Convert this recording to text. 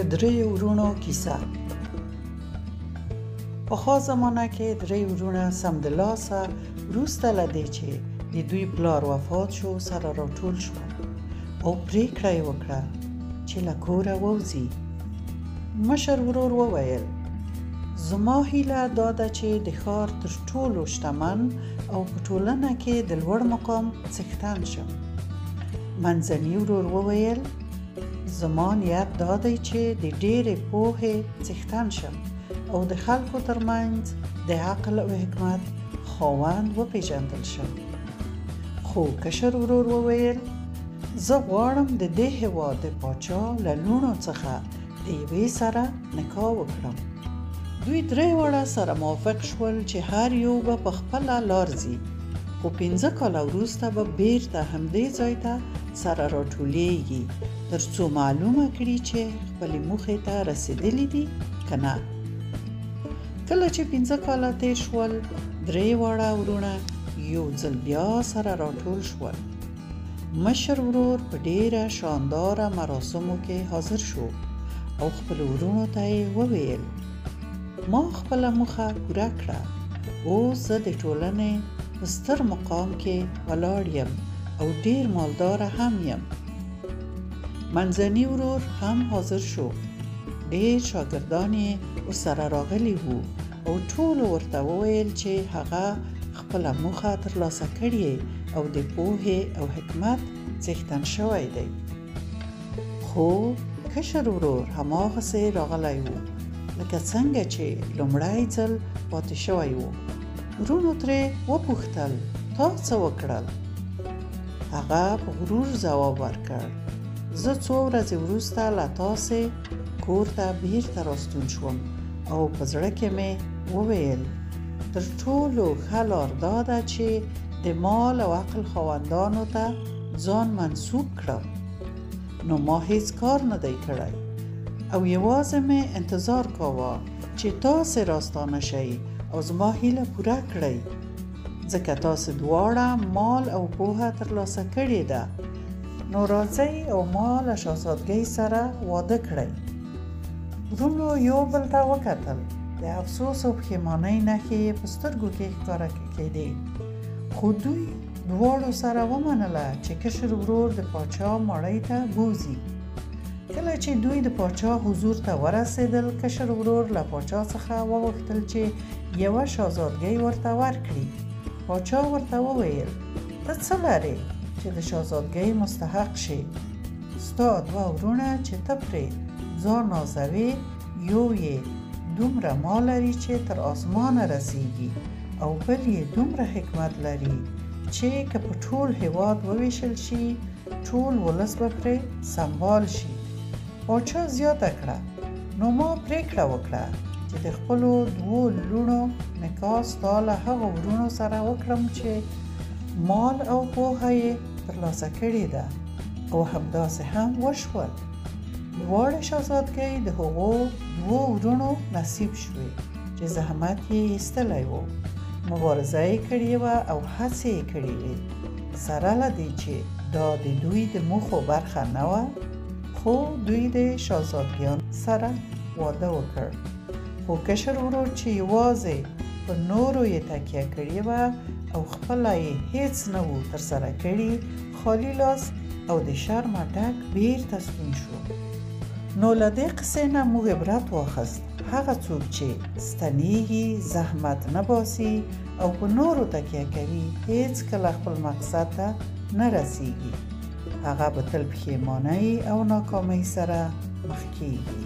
د دریو وروڼو کیسه. پخوا زمانه کې درې وروڼه سمدلاسه وروسته له دې چې د دوی پلار وفات شو سره راټول شول او پرېکړه یې وکړه چې له کوره ووځي. مشر ورور وویل: زما هیله دا ده چې د ښار تر ټولو شتمن او په ټولنه کې د لوړ مقام څښتن شم. منځني ورور وویل: زما نیت دا دی چې د ډېرې پوهې څښتن شم او د خلکو ترمنځ د عقل او حکمت خاوند وپېژندل شم. خو کشر ورور وویل: زه غواړم د دې هېواد د پاچا له لوڼو څخه د یوې سره نکاح وکړم. دوی درې واړه سره موافق شول چې هر یو به په خپله لار ځي، خو 5 کاله وروسته به بیرته همدې ځای ته سره راټولېږي تر څو معلومه کړي چې خپلې موخې ته رسېدلي دي که نه. کله چې 5 کاله تېر شول، درې واړه وروڼه یو ځل بیا سره راټول شول. مشر ورور په ډېره شانداره مراسمو کې حاضر شو او خپلو وروڼو ته یې وویل: ما خپله موخه پوره کړه، اوس زه د ټولنې په ستر مقام کې ولاړ یم او ډېر مالداره هم یم. منځني ورور هم حاضر شو، ډېر شاګردان یې ورسره راغلي وو او ټولو ورته وویل چې هغه خپله موخه ترلاسه کړې او د پوهې او حکمت څښتن شوی دی. خو کشر ورور هماغسې راغلی و لکه څنګه چې لومړی ځل پاتې شوی و. وروڼو ترې وپوښتل: تا څه وکړل؟ هغه په غرور ځواب ورکړ: زه څو ورځې وروسته له تاسې کور ته بیرته راستون شوم او په زړه کې مې وویل تر ټولو ښه لار دا ده چې د مال او عقل خاوندانو ته ځان منسوب کړم. نو ما هیڅ کار نه دی کړی او یوازې مې انتظار کاوه چې تاسې راستانه شئ او زما هیله پوره کړئ، ځکه تاسې دواړه مال او پوهه ترلاسه کړې ده. نو راځئ او ما له شهزادګۍ سره واده کړئ. وروڼو یو بل ته وکتل، د افسوس او پښیمانۍ نښې یې په سترګو کې ښکاره کېدې، خو دوی دواړو سره ومنله چې کشر ورور د پاچا ماڼۍ ته بوځي. کله چې دوی د پاچا حضور ته ورسېدل، کشر ورور له پاچا څخه وغوښتل چې یوه شهزادګۍ ورته ورکړي. پاچا ورته وویل: ته څه لرې چې د شهزادګۍ مستحق شې؟ ستا دوه وروڼه چې ته پرې ځان نازوې، یو یې دومره مال لري چې تر آسمانه رسېږي او بل یې دومره حکمت لري چې که په ټول هېواد وویشل شي، ټول ولس به پرې سمبال شي. پاچا زیاته کړه: نو ما پرېکړه وکړه چې د خپلو دوو لوڼو نکاح ستا له هغو وروڼو سره وکړم چې مال او پوهه یې ترلاسه کړې ده. او همداسې هم وشول. دواړې شهزادګۍ د هغو دوو وروڼو نصیب شوې چې زحمت یې ایستلی و، مبارزه یې کړې وه او هڅې یې کړې وې. سره له دې چې دا د دوی د موخو برخه نه وه، خو دوی د شهزادګیانو سره واده وکړ. خو کشر ورور چې یوازې په نورو یې تکیه کړې وه او خپله یې هیڅ نه وو ترسره کړي، خالي لاس او د شرمه ډک بیرته ستون شو. نو له دې قصې نه موږ عبرت واخیست: هغه څوک چې ستنیږي، زحمت نه باسي او په نورو تکیه کوي، هیڅکله خپل مقصد ته نه رسیږي. هغه به تل پښیمانۍ او ناکامۍ سره مخ کیږي.